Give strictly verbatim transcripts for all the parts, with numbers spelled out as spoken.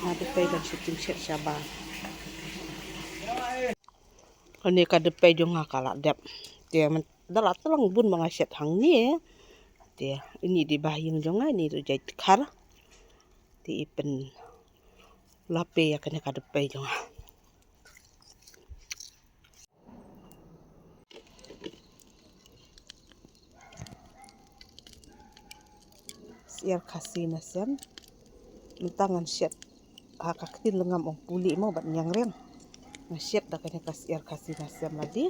Nga dep pei ban shet jingshet shabar. Kane ka dep pei jong nga ka la dep. Te man da la tlang bun ma nga shet hangne. Te ini dei ba ïing jong nga, ini ruh jait khar. Te i pynlap ïa kane ka dep pei jong nga. Syiar Khasi na sem. Mynta ngan shet ha ka ktien lengam ong puli mo bad ñiangreng. Ngan shet da kane ka syiar Khasi na sem lade.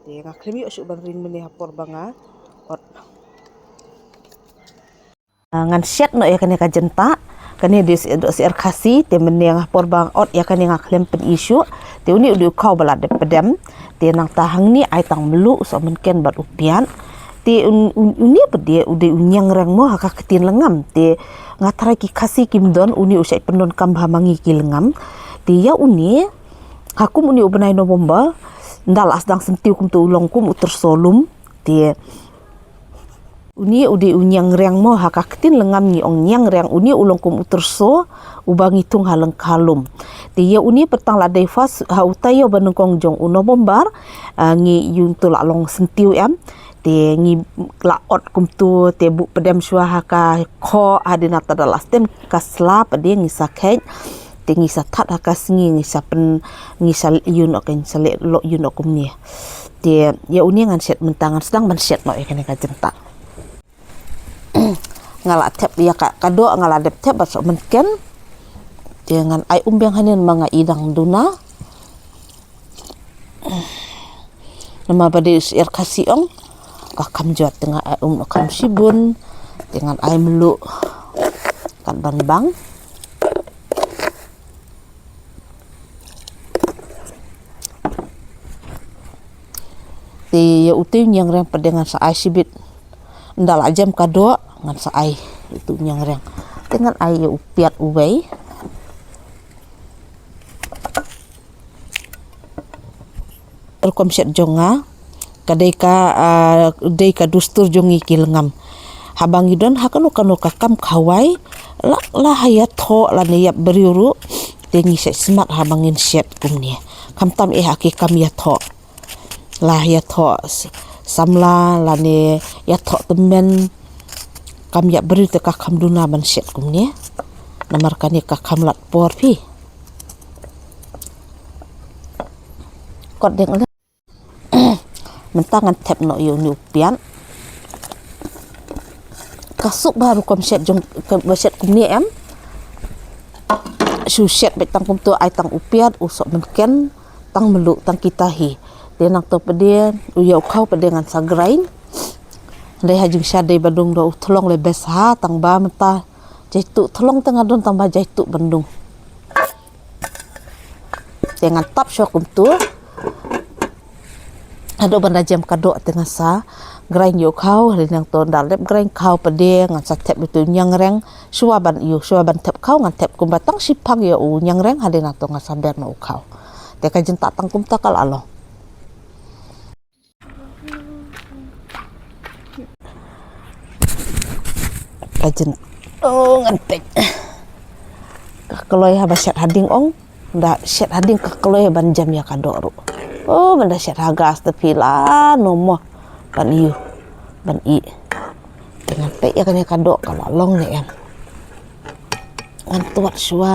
Te nga khlem ïoh shuh ban ring mynne ha por ba nga ot. Ah, ngan shet noh ïa kane ka jynta. Kane dei syiar, syiar Khasi, te mynne nga por ba nga ot ïa kane nga khlem pyn-i shuh. Te une u dei u khaw ba la dep pdem. Te nangta hangne ai tang mluh, u sohmynken bad u piat. Te un, un, une pat dei u dei u ñiangreng mo ha ka ktien lengam. Te nga tharai ki Khasi kim don une u shait pyndonkam bha ma ngi ki lengam. Te ïa une ha kum une u bnai November, nda la sdang syntiew kumto u long kum u tyrso lum. Te une u dei u ñiangreng mo, ha ka ktien lengam ngi ong ñiangreng, une u long kum u tyrso uba ngi thung ha lyngkha lum. Te ïa une pat tang la dei first ha uta ïew ba nyngkong jong u November, ah, ngi ïoh to la long syntiew em. Te ngi la ot kumto te buh pdem shuwa ha ka khoh, hadien nangta da la stem ka sla pat dei ngi sa khet. Te ngi sa that ha ka sngi ngi sa pyn, ngi sa ïoh noh, ngi sa leh loh ïoh noh kumne. Te ïa une ngan shet mynta, ngan sdang ban shet noh ïa kane ka jynta. Nga la thep ïa ka, ka doh nga la dep thep bad sohmynken. Te ngan ai um biang hangne ma nga i dang duna. Namar ba dei syiar Khasi ong ka kham jot, te nga ai um kham shibun. Te ngan ai mluh kat ban bang. Te ïa utu u ñiangreng pat dei ngan sa ai shibit. Nda la jem ka doh ngan sa ai utu u ñiangreng. Te ngan ai ïa u piat uwei. Rukom shet jong nga ka dei ka, ah, dei ka dustur jong ngi ki lengam. Haba ngi don ha kano kano ka kam khawai, la, la ha ïathoh lane ïap briew ruh, te ngi shet smat haba ngin shet kumne. Khamtam eh ha ki kam ïathoh. La ïathoh s-, samla lane ïathoh tymmen, kam ïap briew te ka kham duna ban shet kumne. Namar kane ka kham lait por phi. Kot deng le. Mynta ngan thep noh ïa une u piat. Ka suk bha rukom shet jong, ka ba shet kumne em. Shu shet beit tang kumto, ai tang u piat, u sohmynken, tang mluh, tang kita hi. Te nangto pat dei u ïa u khaw pat dei ngan sa grind. Dei ha jingshah dei ba dung da u thlong le bes ha tang ba mynta. Jaitu thlong te nga don tang ba jaitu ban dung. Te ngan tap shuwa kumto. Haduh ban da jem ka doh te ngan sa grind ïa u khaw, hadien nangto nda lep grind khaw pat dei ngan sa thep ïa utu u ñiangreng. Shuwa ban ïa u, shuwa ban thep khaw ngan thep kumba tang shiphang ïa u ñiangreng, hadien nangto ngan sa ber noh u khaw. Te ka jingtah tang kumta ka la long. Ka jin, oh, ngan peit. Ka kloi haba shet hading ong. Da shet hading ka kloi ban jem ïa ka doh ruh. Oh, ban da shet ha gas te phi la no mo. Ban ïu. Ban i. Te ngan peit ïa kane ka doh ka la long ne em. Ngan tuat shuwa.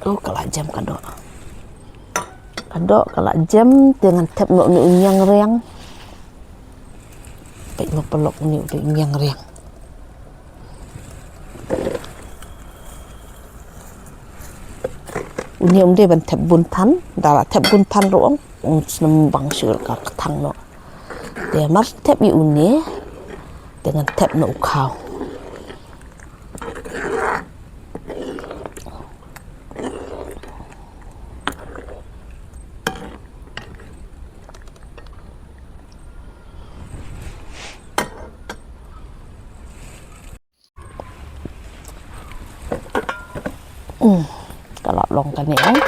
Oh, ka la jem ka doh. Ka doh ka la jem, te ngan thep noh une u ñiangreng. Peit mo, paralok, une u ñiangreng. Une um dei ban thep bun than, da la thep bun than ruh ong, um snem bang shuh ka kthang noh. Te mar thep ïa une, te ngan thep noh u khaw. Hmm, ka la long kane, eh.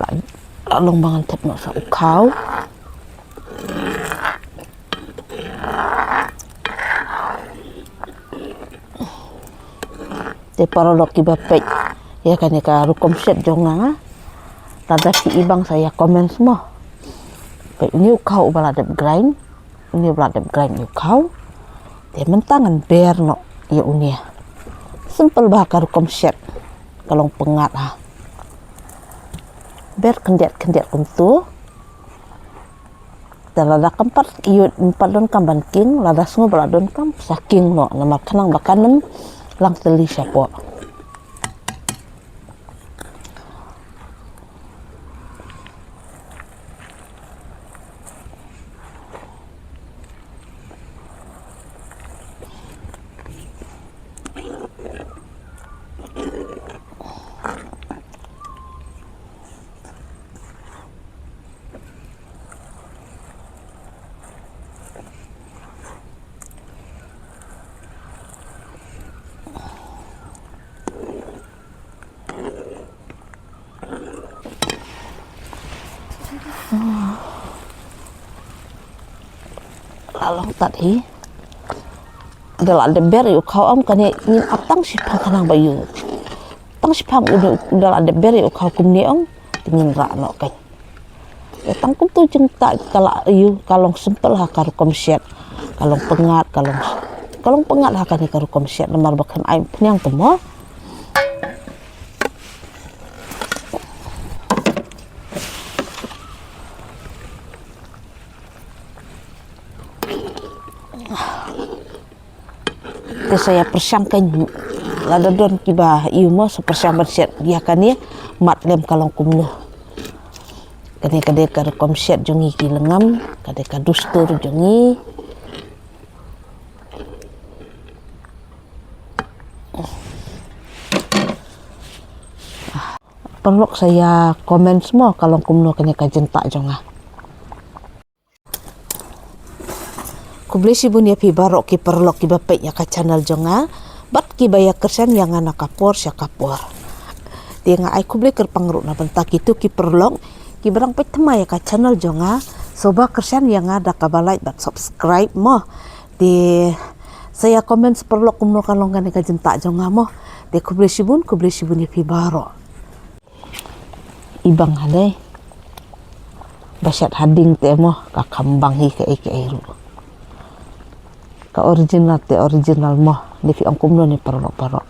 La, la long ba ngan thep noh sa u khaw. Te paralok kiba peit ïa kane ka rukom shet jong nga, lada phi i bang sa ïa comment mo. Peit, une u khaw uba la dep grind, une uba la dep grind u khaw. Te mynta ngan ber noh ïa une. Simple bha ka rukom shet, ka long pyngngad ha. Ber khyndiat khyndiat kumtu. Te lada kam pat ïoh, ym pat donkam ban king, lada sngew ba la donkam, sa king noh, namar khnang ba kan ym lang tylli shapoh. La long tat hi. Da la dep ber ïa u khaw, ym, kane ngin ap tang shiphang khnang ba ïoh. Tang shiphang u da la dep ber ïa u khaw kumne, ong, te ngin rah noh kein. Ïa tang kumtu jingtah ka la ïoh, ka long simple ha ka rukom shet. Ka long pyngngad, ka long, ka long pyngngad ha kane ka rukom shet namar ba kan ai phniang te mo. Te sa ïa pyrshang kein, lada don kiba ïoh mo, sa pyrshang ban shet ïa kane, mad lem ka long kumno. Kane ka dei ka rukom shet jong ngi ki lyngngam, ka dei ka dustur jong ngi. Paralok sa ïa comment mo, ka long kumno kane ka jingtah jong nga. Khublei shibun ïa phi baroh ki paralok kiba peit ïa ka channel jong nga bad kiba ïa kyrshan ïa nga na ka por sha ka por. Te nga ai khublei kyrpang ruh na bynta kito ki paralok kiba dang peit thymmai ïa ka channel jong nga, sngewbha kyrshan ïa nga da kaba like bad subscribe mo. Te sa ïa comment sa paralok kumno ka long kane ka jingtah jong nga mo. Te khublei shibun, khublei shibun ïa phi baroh. I bang ha dei ba shet ha ding te mo, ka kham bang hi kaei kaei ruh. Ka original te original mo, ne phi ong kumno ne paralok baroh.